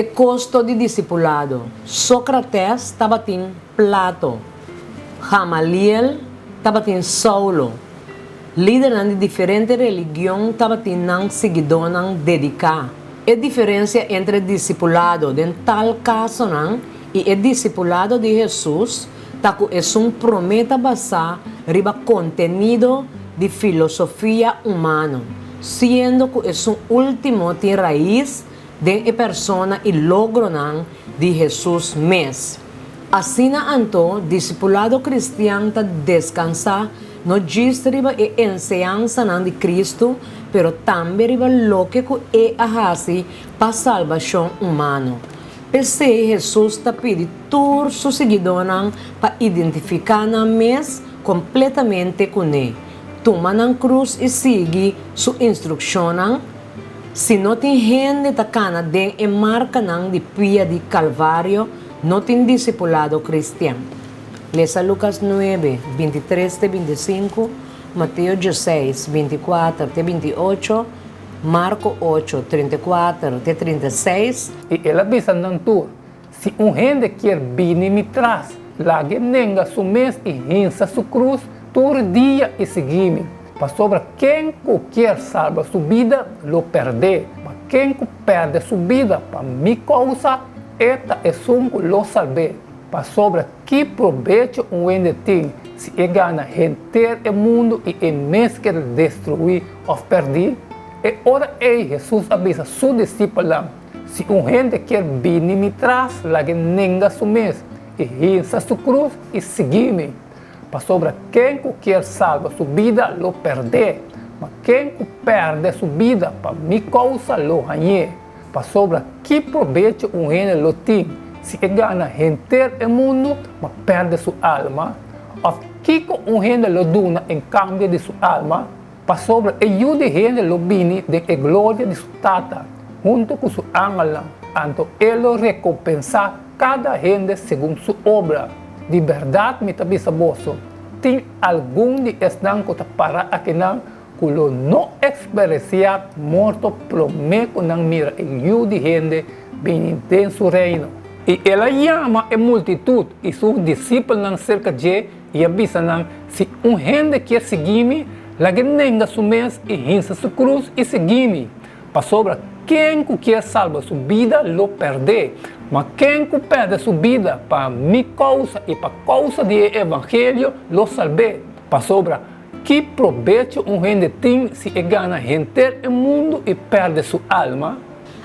E kosto di disipulado. Sócrates tabatin Plato. Gamaliel tabatin Saulo. Lidernan di diferente religion tabatin nan siguidónan dediká. E diferensia entre disipulado den tal kasonan i e disipulado di Hesus ta ku esun promé ta basá riba kontenido di filosofia humano, siendo ku esun último tin rais den e persona i logronan di Hesus mes. Asina anto, disipulado kristian ta deskansá no djis riba e enseñansanan di Kristu, pero tambe riba loke ku E a hasi pa salbashon humano. P'esei Hesus ta pidi tur su siguidónan pa identifiká nan mes kompletamente kuné, tuma nan krus i sigui su instrukshonnan. Si no tin hende ta kana den e markanan di pia di Kalvario, no tin disipulado kristian. Lesa Lukas nuebe, 23 te 25, Mateo 16, 24 te 28, Marko 8, 34 te 36. I el a bisa nan tur, Si un hende kier bini mi tras, lag'e nenga su mes i hinsa su krus tur dia i sigui mi. Pasobra ken ku kier salba su bida lo pèrd'é, ma ken ku pèrdè su bida pa mi kousa, e ta esun ku lo salb'é. Pasobra ki probecho un hende tin si e gana henter e mundu i e mes keda destruí òf pèrdí? E ora ei Hesus a bisa su disipelnan, Si un hende kier bini mi tras, lag'é nenga su mes i hinsa su krus i sigui mi. Pasobra ken ku kier salba su bida lo pèrd'é, ma ken ku pèrdè su bida pa mi kousa lo hañ'é. Pasobra ki probecho un hende lo tin si e gana henter e mundu ma pèrdè su alma? Òf kiko un hende lo duna en kambio di su alma? Pasobra e Yu di hende lo bini den e gloria di su Tata huntu ku su angelnan, anto e lo rekompensá kada hende segun su obra. Di bèrdat mi ta bisa boso, tin algun di esnan ku ta para akinan ku lo no eksperensiá morto promé ku nan mira e Yu di hende bini den su Reino. I el a yama e multitut i su disipelnan serka dje i a bisa nan, Si un hende kier sigui mi, lag'é nenga su mes i hinsa su krus i sigui mi. Pasobra ken ku kier salba su bida lo pèrd'é, ma ken ku pèrdè su bida pa mi kousa i pa kousa di e evangelio lo salb'é. Pasobra ki probecho un hende tin si e gana henter e mundu i pèrdè su alma?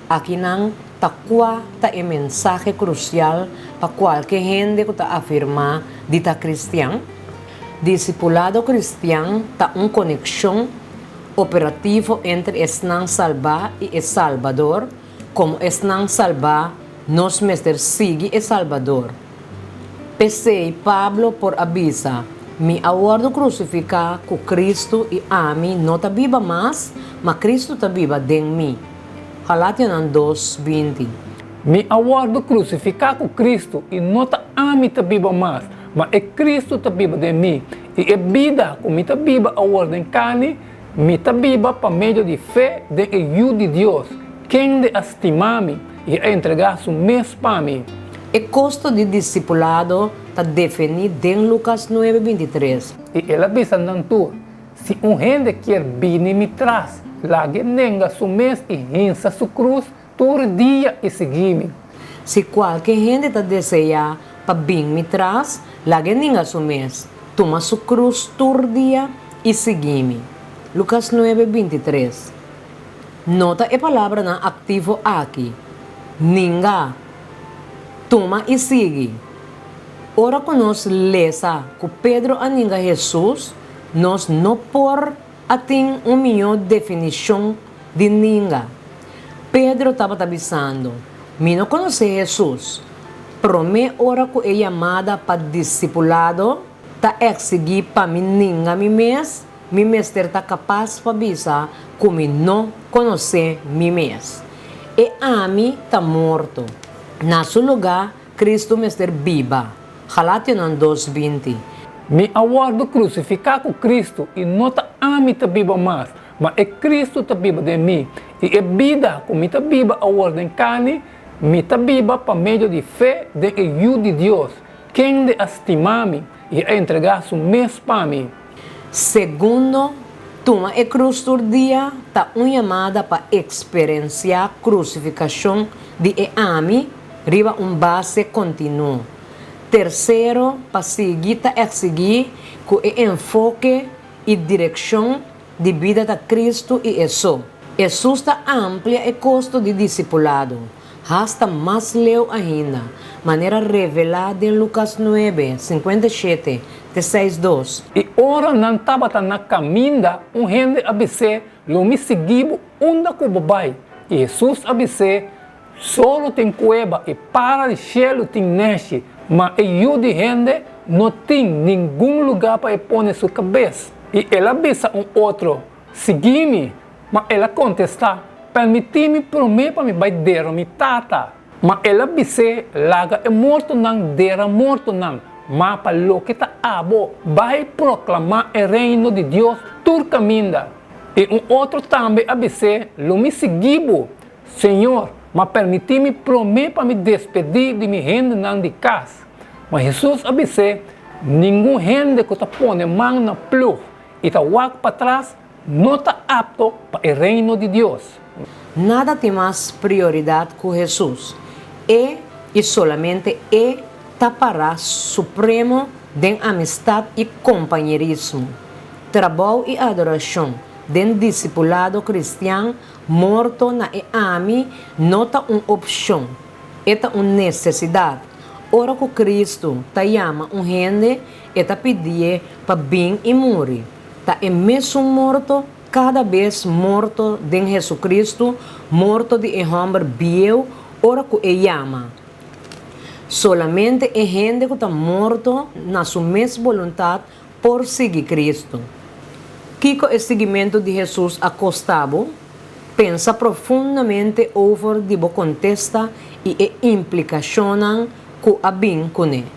Akinan ta kua ta e mensahe krusial pa kualke hende ku ta afirmá di ta kristian? Disipulado kristian ta un konekshon operativo entre esnan salbá i e Salbador, komo esnan salbá nos mester sigui e Salbador. P'esei Pablo por a bisa, Mi a wòrdu krusifiká ku Kristu i ami no ta biba mas, ma Kristu ta biba den mi. Galationan 2, 20. Mi a wòrdu krusifiká ku Kristu i no ta ami ta biba mas, ma e Kristu ta biba den mi. I e bida ku mi ta biba awor den karni, mi ta biba pa medio di fe den e Yu di Dios, kende a stima mi i a entregá su mes pa mi. E kosto di disipulado ta definí den Lukas 9, 23. I el a bisa nan tur, Si un hende kier bini mi tras, lag'é nenga su mes i hinsa su krus Tur dia i sigui mi. Si kualke hende ta deseá pa bin mi tras, lag'é ninga su mes, tuma su krus tur dia i sigui mi. Lukas 9, 23. Nota e palabranan aktivo aki, ninga, tuma i sigui. Ora ku nos lesa ku Pedro a ninga Hesus, nos no por a tin un mihó definishon di ninga. Pedro tabata bisando, Mi no konosé Hesus. Promé ora ku e yamada pa disipulado ta eksigí pa mi ninga mi mes, mi mester ta kapas pa bisa ku mi no konosé mi mes. E ami ta morto. Na su lugá, Kristu mester biba. Galationan 2, 20. Mi a wòrdu krusifiká ku Kristu i no ta ami ta biba mas, ma e Kristu ta biba den mi. I e bida ku mi ta biba awor den karni, Mi ta biba pa medio di fe den e Yu di Dios, kende a stima mi i a entregá su mes pa mi. Segundo, tuma e krus tur dia ta un yamada pa eksperensiá krusifikashon di e ami riba un base kontinuo. Tersero, pa sigui ta eksigí ku e enfoke i direkshon di bida ta Kristu i e so. Hesus ta amplia e kosto di disipulado, hasta mas leu ainda, manera revelá den Lukas nuebe, 57 te seis dos. I ora nan tabata na kaminda, un hende a bis'é, Lo mi sigui bo unda ku bo bai. I Hesus a bis'é, Solo tin kueba i para di shelu tin neshi, ma e Yu di hende no tin ningun lugá pa e pone su kabes. I el a bisa un otro, Sigui mi. Ma el a kontestá, Permití mi promé pa mi bai dera mi tata. Ma el a bis'é, Laga e mortonan dera mortonan, ma pa loke ta abo, bai proklamá e Reino di Dios tur kaminda. I un otro tambe a bis'é, Lo mi sigui bo, Señor, ma permití mi promé pa mi despedí di mi hendenan di kas. Ma Hesus a bis'é, Ningun hende ku ta pone man na plug i ta wak patras no ta apto pa e Reino di Dios. Nada tin mas prioridat ku Hesus. E, i solamente E, ta pará supremo den amistat i kompañerismo, trabou i adorashon, den disipulado kristian Morto na e ami no ta un opshon, e ta un nesesidat. Ora ku Kristu ta yama un hende, e ta pidié pa bin i muri. Ta e mesun morto kada bes, morto den Hesukristu, morto di e hòmber bieu ora ku e yama. Solamente e hende ku ta morto na su mes boluntat por sigui Kristu. Kiko e siguimentu di Hesus a kosta bo? Pensa profundamente over di bo kontesta i e implikashonnan ku a bin kuné.